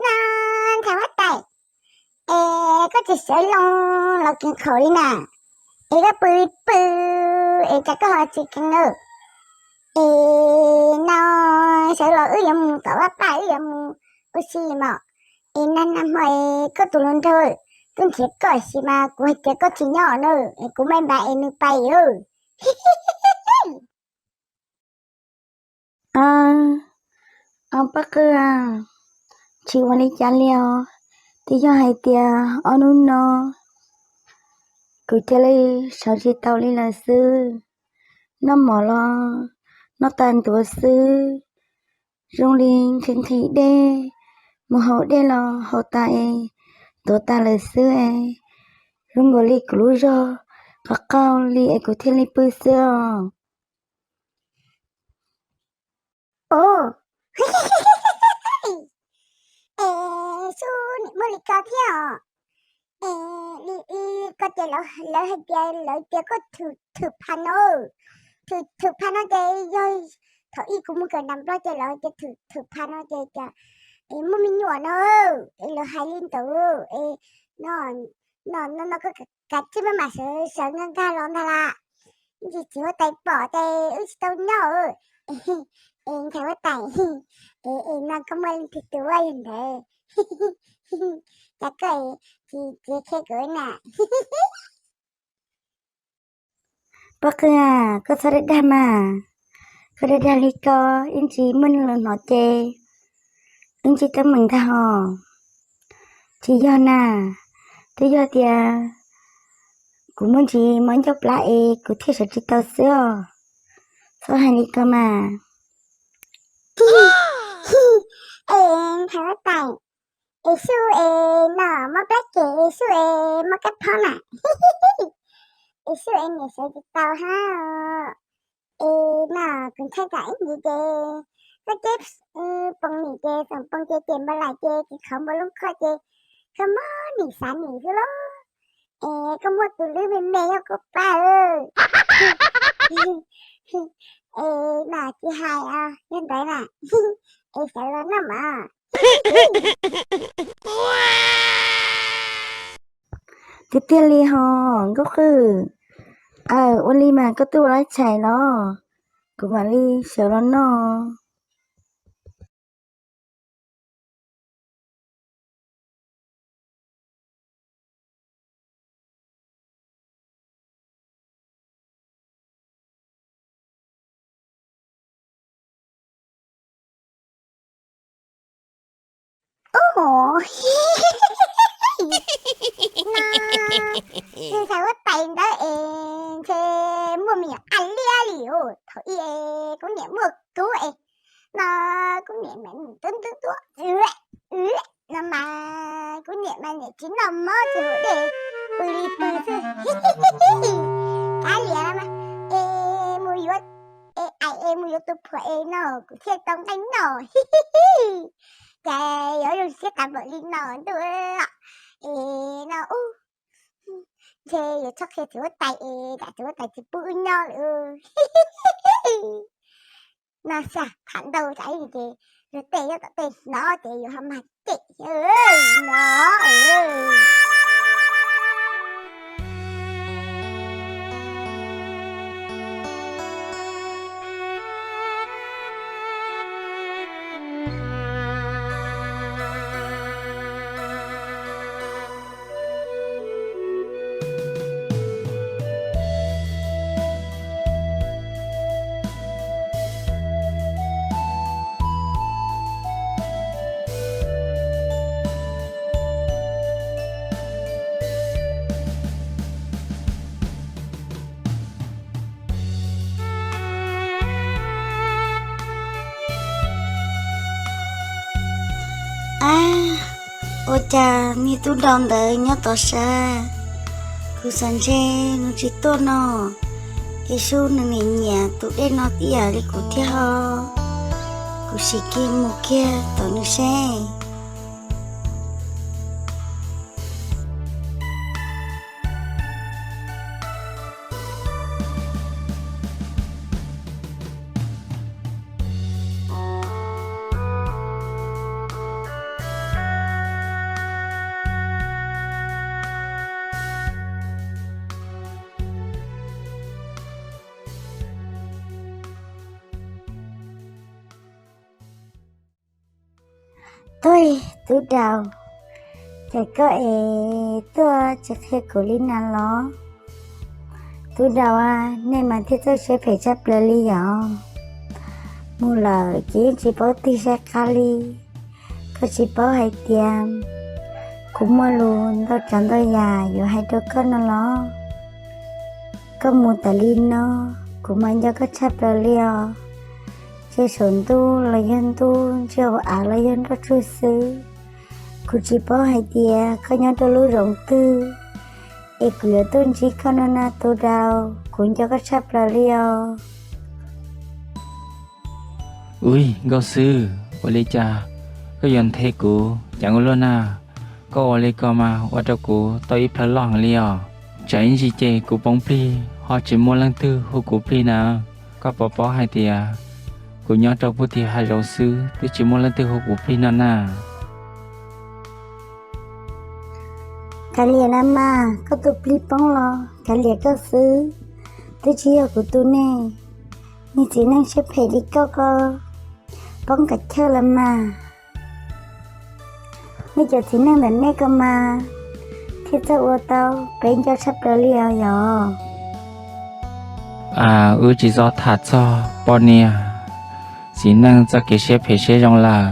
No, ntxhais huab tais, es koj tsis sawv los los kev khaum li na, es koj pw li pw, es cas koj ho tsis kev lawm? Es no, sawv los wb yuav mus tom vaj paj, wb yuav mus ua si mos. Es nag nag hmo es koj tus hluas nraug twb nrhiav koj tab sis mas kuv hais tias koj tsis nyob na, es kuv mam npaj es nws pais. Au, pab qwj, tsis ua li cas li os. Twb yog hais tias ob hnub no kuv cia li sawv tsis tau li lawm xwb. Noj mov los noj tas ntuav xwb, zoo li nqhis nqhis dej, mus haus dej los haus tas es ntuav tas lawm xwb es. Zoo nkaus li kuv lub zog qhov qaug li es kuv thiaj li pw xwb os. Ov, es xub niam muaj li ko thiab os. Es li, li ko ces lawv hais tias, lawv tias koj thwm pha no, thwm pha no ces yog thaum ub kuv mus kawm nram Nplog ces lawv tias thwm pha no ces tias muaj me nyuam no, es lawv hais li ntawd es no, no, no koj kav tsij maj mam sawv nkag nkag los ntag lam. Ib ntsis txiv huab tais pom ces wb tsis tau nyob. Es ntxhais huab tais, es no koj muaj leej twg tus ua yog ntawd? Cas koj tsis txiav txim kuv na? Pab qwj, koj txhob dag dag mas, koj dag dag li ko ib ntsis muaj neeg los hnov ces wb ntsib teeb meem ntag hos. Tsis yog na, twb yog tias kuv muaj ntsis mob ncauj plab es kuv thiaj sawv tsis tau xwb os. Txhob hais li ko mas. Es ntxhais huab tais, es xub es no mob plab ces es xub es mob kab phob na, es xub es niam sawv tsis tau hab. Es no kuv ntshai tsam ib ntsis ces koj ceb poo nim ces txoom poo ces ces npau lais ces tsis khov npau lub koj ces koj mob nim xav nim xwb lauj. Es koj muaj tus lwb me me nyob koj pab. Es no tsis hais, yog ntawd na, es sawv los noj mas. Tiag tiag li hos Nkauj Qwj. Aw, ua li mas koj twb ua lab tshais los, kuv mam li sawv los noj. Ub, no, ntxhais huab tais ntawd es ntshe muaj me nyuam a liab li os. Thaum ub es kuv niam muaj kuv es, no, kuv niam mas ntub ntub tuaj no mas kuv niam mas niam tsis noj mov tsis haus dej, pw li pw xwb. Kav liam, es mus yuav, es ais es mus yuav tus phuam es no kuv thiaj tau nqaij noj. Ces yuav zoo siab tas npaum li no ntuj. Es no, ub, ntshe yuav txhob qhia txiv huab tais es tsam txiv huab tais tsis pub wb nyob lawm. No xyov tham ntau tsam ib ntsis ces luag tej nyob tom tej hnov ces yuav ho mag cem no. Ab, ua cas niag tub dau ntawd nyob tod sav? Kuv xav ntshe nws tsis tuaj no, es sub nws nim nyiam tus dej no ib yam li kuv thiab ho. Kuv sim kiag mus kiag tom nws seb. Tuj, tub Daus, cas koj es tuaj tsis qhia kuv li na los? Tub Daus, nej mas thiaj txawj siab phem tshaj plaws li yom. Mus lawm ces yeej tsis paub tig saib qab li. Koj tsis paub hais tias kuv muaj lus ntau tsav ntau yam yuav hais rau koj no los? Koj mus tas li no, kuv mas nco koj tshaj plaws li os. Tse saum ntuj los yog ntuj, ntsia hauv av los yog nroj tsuag xwb, kuv tsis paub hais tias koj nyob rau lub zoov twg, es kuv yuav tuaj ntsib koj no na tub Daus, kuv nco koj tshaj plaws li os. Ub, Nkauj Xwb, ua li cas koj yuav nthe kuv ceev ua luaj na? Koj ua li ko mas ua rau kuv tau ib plhaw loj heev li os. Tsam ib ntsis ces kuv poob plig ho tsis muaj leej twg hu kuv plig na. Koj puas paub hais tias kuv nyob rau puag tim hav zoov xwb twb tsis muaj leej twg hu kuv plig no na? Kav liam na mas, koj tus plig poob los kav liam koj xwb, twb tsis yog kuv tus ne. Niag txiv neej siab phem li koj ko, poob kav chawj los mas. Nej cov txiv neej ntawm nej ko mas thiaj txawj ua tau peb nco tshaj plaws li os yog. Wb tsis txhob tham txog poj niam txiv neej txoj kev siab phem siab zoo lawm,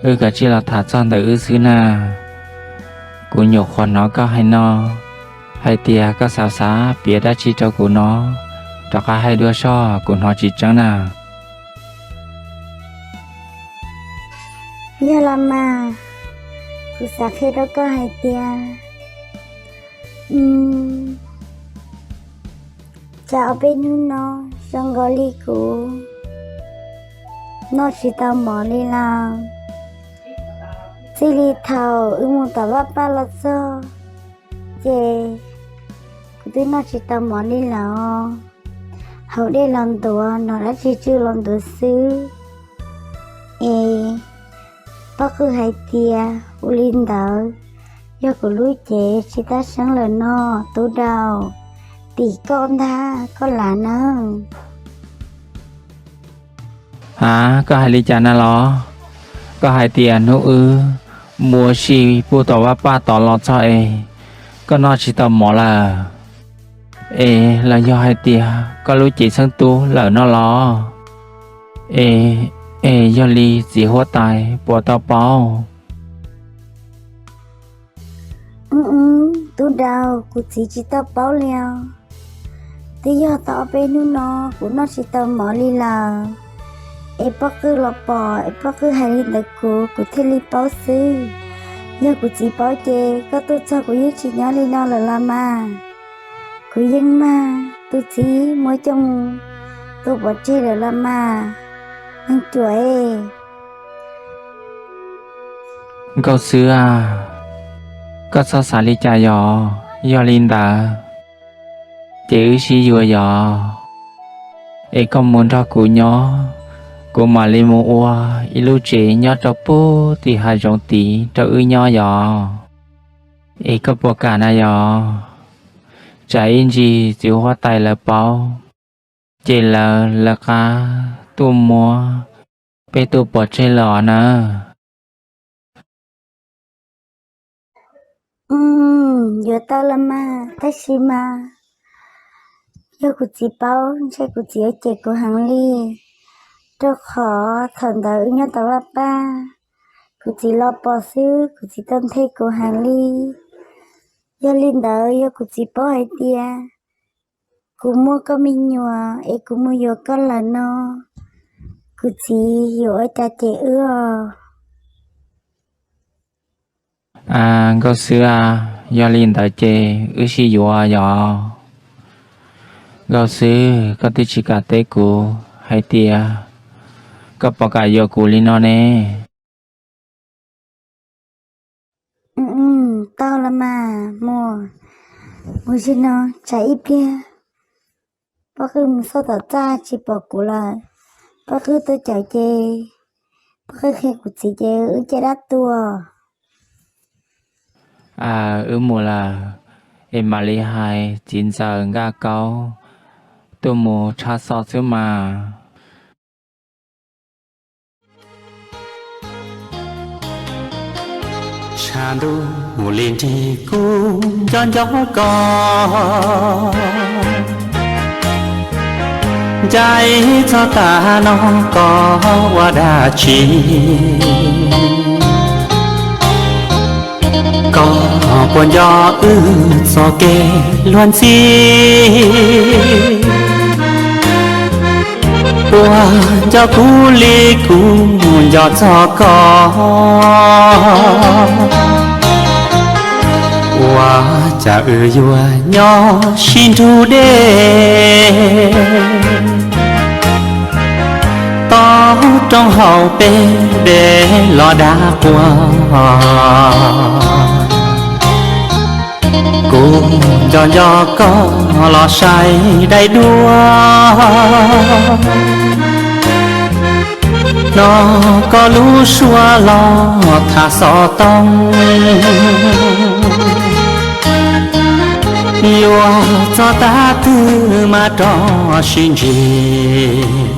wb kav tsij los tham txog ntawm wb xwb na. Kuv nyuam qhuav hnov koj hais no, hais tias koj xav xav piav dab tsi rau kuv no, rov qab hais dua soj, kuv hnov tsis tseeb na. Yog los mas, kuv xav qhia rau koj hais tias, cas ob peb hnub no zoo nkaus li kuv noj tsis tau mov li lawm. Txij li thaum wb mus tom Vaj Paj los txog, ces kuv twb noj tsis tau mov li lawm. Haus dej los ntuav, noj dab tsi tsw los ntuav xwb. Es pob qwj hais tias ua li ntawd yog kuv lub cev tsis tab seeb lawm no, Tub Dau, tim koj ntag koj lav nawb. A, koj hais li cas na los? Koj hais tias hnub wb mus ua si puag tom Vaj Paj tod los txog es koj noj tsis tau mov lawm, es los yog hais tias koj lub cev txheeb tub lawm no los? Es, es yog li txiv huab tais puas tau paub? Tub Dau, kuv txiv tsis tau paub li os. Twb yog tau ob peb hnub no kuv noj tsis tau mov li lawm, es pob qwj los pom es pob qwj hais li ntawd kuv, kuv thiaj li paub xwb. Yog kuv txiv paub ces koj tuaj txog kuv yeej tsis nyob li no lawm los mas. Kuv yeej mag tus txiv muab coj mus tua pov tseg lawm los mas, neeg ruam. Nkauj Xwb a, koj txhob xav li cas yog, yog li ntawd ces wb sib yuav yog, es koj mus nrog kuv nyob, kuv mam li mus ua ib lub tsev nyob rau puag tim hav zoov tid rau wb nyob yog. Es koj puas kam na yog? Tsam ib ntsis txiv huab tais lawv paub, ces lawv lawv qab tuaj muab peb tua pov tseg lawm os nawb. Yuav tau los mas, tab sis mas yog kuv txiv paub ntshe kuv txiv yuav cem kuv heev li, rau qhov thaum ntawd wb nyob tom Vaj Paj, kuv txiv los pom xwb kuv txiv tau nthe kuv heev li. Yog li ntawd yog kuv txiv paub hais tias kuv muaj koj me nyuam es kuv mus yuav koj lawm no, kuv txiv yuav ua cas cem wb os? Nkauj Xwb a, yog li ntawd ces wb sib yuav yog. Nkauj Xwb, koj twb tsis kam teb kuv hais tias koj puas kam yuav kuv li no ne? Tau los mas, mus, mus tsis no, tsam ib pliag pob qwj mus xauj tom txaj tsis pom kuv lawm, pob qwj tuaj caum ces pob qwj qhia kuv txiv ces wb caj dab tuaj. Wb mus lawm, es mam li hais txiv ntxawm Nkaj Kaub tuaj mus tshaj xo xwb mas. Thaum ntuj mus li nrig kuv nco nco koj, ncaim txog tav no koj ua dab tsi? Koj puas nco wb txoj kev luag ntxhi? Puas nco kuv li kuv nco txog koj? Ua cas wb yuav nyob sib nrug deb, toj roob hauv peb deb los dag quas? Kuv nco nco koj los saib dai duab, hnov koj lub suab los tham xov tooj. Yuav txog tav twg mas rov sib ntsib.